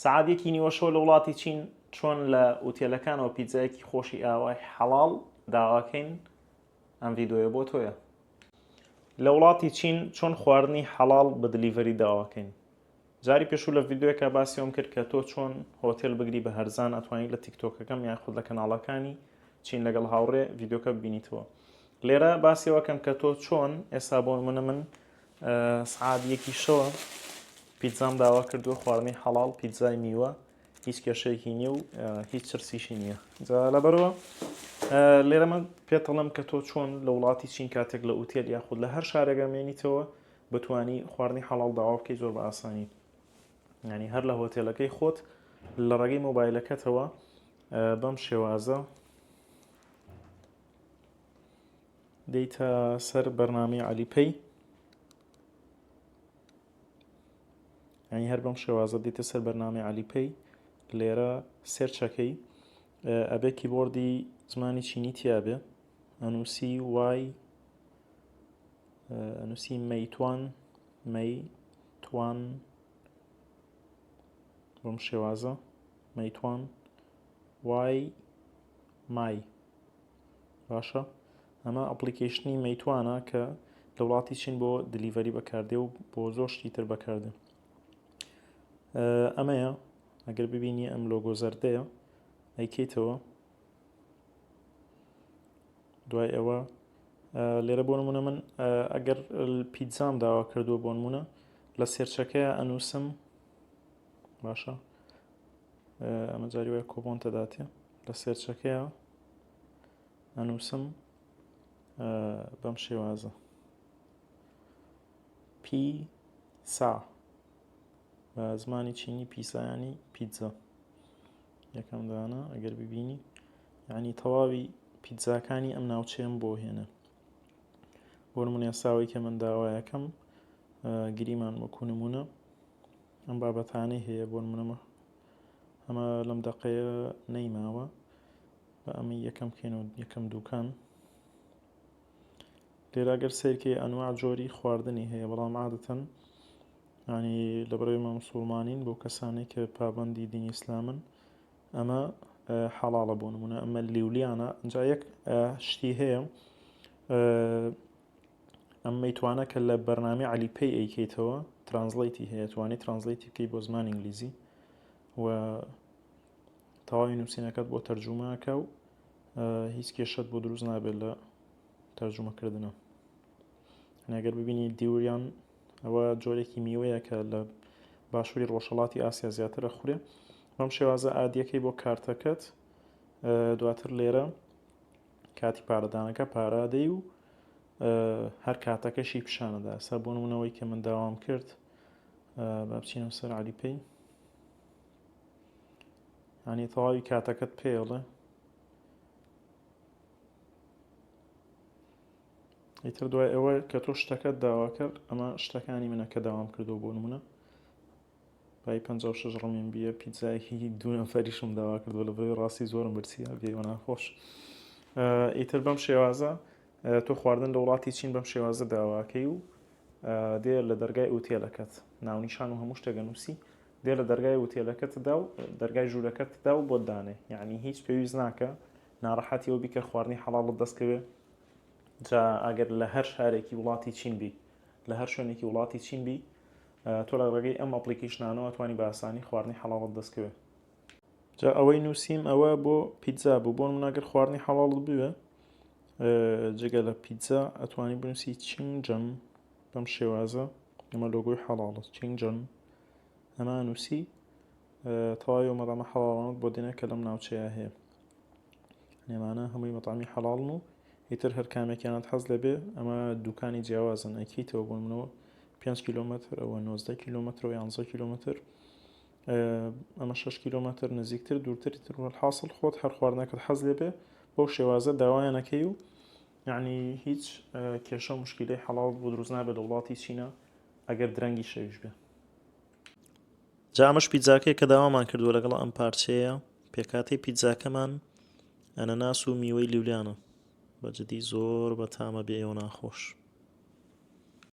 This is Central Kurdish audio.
سەعات یەکی نیوەشەو لە وڵاتی چین چۆن لە ئوتێلەکانەوە پیتزایەکی خۆشی ئاوای حەڵاڵ داواکەین ئەم ڤیدۆیە بۆ تۆیە. لە وڵاتی چین چۆن خواردنی حەڵاڵ بە delivery داواکەین جاری پێشوو لە ڤیدۆیەکە باسی ئەوم کرد کە تۆ چۆن هۆتێل بگری بە هەرزان ئەتوانی لە تیکتۆکەکەم یاخود لە کەناڵەکانی چین لەگەڵ هاوڕێ ڤیدۆکە ببینیتەوە لێرە باسی ئەوەکەم کە تۆ چۆن ئێستا بۆ نمونە من سعات یەکی شەوە پیتزام داوا کردووە خواردنی حەڵاڵ پیتزای میوە هیچ کێشەیەکی نییە و هیچ چرسیشی نییە جا لەبەرەوە لێرە من پێتەڵم کە تۆ چۆن لە وڵاتی چین کاتێک لە ئوتێل یاخود لە هەر شارێکە مێنیتەوە بتانی خواردنی حەڵاڵ داوا بکەی زۆر بە ئاسانی ینی هەر لە هۆتێلەکەی خۆت لە ڕێگەی مۆبایلەکەتەوە بەم شێوازە دێیتە سەر بەرنامەی Alipay ینی هەر بەم شێوازە دیتە سەر بەرنامەی Alipay لێرە search ەکەی ئەبێ کیبۆردی زمانی چینی تیاابێ ئەنووسی وای ئەنووسی Meituan Meituan بەم شێوازە Meituan وای مای باشە ئەمە application ی Meituan ە کە لە وڵاتی چین بۆ delivery بەکاردێ و بۆ زۆر شتی تر بەکاردێ ئەمەیە ئەگەر ببینی ئەم لۆگۆ زەردەیە ئەیکەیتەوە دوای ئەوە لێرە بۆ نمونە من ئەگەر پیتزام داوا کردووە بۆ نمونە لە search ەکەیە ئەنووسم باشە ئەمە جاری وایە کۆپۆن تەداتێ لە search ەکەیە ئەنووسم بەم شێوازە پی سا بە زمانی چینی پیسایانی پیتزا یەکەم دانە ئەگەر ببینی یعنی تەواوی پیتزاکانی ئەم ناوچەیەم بۆ هێنە بۆ نمونە ساوەی کە من داوایەکەم گریمان وەکو نمونە ئەم بابەتانەی هەیە بۆ نمونەمە ئەمە لەم دەقەیە نەیماوە بە ئەمە یەکەم بکەین و یەکەم دوکان لێرە گەر سیرکەی ئەنواع جۆری خواردنی هەیە بەڵام عادەتەن ینی لە بەرەوەی مە مسوڵمانین بۆ کەسانێک کە پابندی دینی ئیسلامن ئەمە حەڵاڵە بۆ نمونە ئەمە لیولیانە جا یەک شتی هەیە ئەم Meituan ە کە لە بەرنامەی Alipay ئەیکەیتەوە translate ی هەیە توانی translate ی بکەی بۆ زمان ئینگلیزی و تەواوی نووسینەکەت بۆ تەرجومەکە و هیچ کێشەت بۆ دروست نابێت لە تەرجومەکردنە ئەگەر ببینی durian ئەوە جۆرێکی میوەیە کە لە باشووری ڕۆژهڵاتی ئاسیا زیاتر ئەخورێ بەم شێوازە add ەکەی بۆ کارتەکەت دواتر لێرە کاتی پارەدانەکە پارادەی و هەر کاتەکەشی پیشانەدا سا بۆ نمونەوەی کە من داوام کرد با بچینەوە سەر Alipay ینی تەواوی کاتەکەت پێڵێ ئیتر دوای ئەوە کە تۆ شتەکەت داوا کرد ئەمە شتەکانی منە کە داوام کردو بۆ نمونە بای 56 ڕمین بیە پیتزایەکی دوو نەفەریشم داوا کردو لە بەری ڕاستی زۆرم برسیە بێ ناخۆش ئیتر بەم شێوازە تۆ خواردن لە وڵاتی چین بەم شێوازە داواکەی و دێ لە دەرگای ئوتێلەکەت ناونیشان و هەموو شتێکە نووسی دێ لە دەرگای ئوتێلەکەت دا و دەرگای ژوورەکەت دا و بۆت دانێ یعنی هیچ پێویست ناکە ناڕەحەتیەوە بیکە خواردنی حەڵاڵت دەستکەوێ جا ئەگەر لە هەر شارێکی وڵاتی چین بی لە هەر شوێنێکی وڵاتی چین بی تۆ لە ڕێگەی ئەم application انەوە توانی بە ئاسانی خواردنی حەڵاڵت دەستکەوێ جا ئەوەی نووسیم ئەوە بۆ پیتزا بوو بۆ نمونە گەر خواردنی حەڵاڵت بوێ جگە لە پیتزا ئەتوانی بنووسی چینجەن بەم شێوازە ئەمە لۆگۆی حەڵاڵە چینجەن ئەمە نووسی تەواوی مەدامە حەڵاڵانت بۆ دێنە کە لەم ناوچەیە هەیە نێمانە هەمووی مەتامی حەڵاڵن و ئیتر هەر کامێکیانت حەز لەبێ ئەمە دوکانی جیاوازن ئەکەیتەوە بۆ منەوە 5 کیلۆمەتر ئەوە 90 کیلۆمەتر و 11 کیلۆمەتر ئەمە 6 کیلۆمەتر نزیکتر دوورتری تر حاصل خۆت هەر خواردنەکەت حەز لێبێ بەو شێوازە داوایانەکەی و یعنی هیچ کێشە و مشکلەی حەڵاڵ بۆ دروست نابێت لە وڵاتی چینە ئەگەر درەنگی شەویش بێ. جا ئەمەش پیتزاکەیە کە داوامان کردووە لەگەڵ ئەم پارچەیە پێکهاتەی پیتزاکەمان ئەنەناس و میوەی لیولیانە بە جدی زۆر بەتامە بێ ئێوە ناخۆش.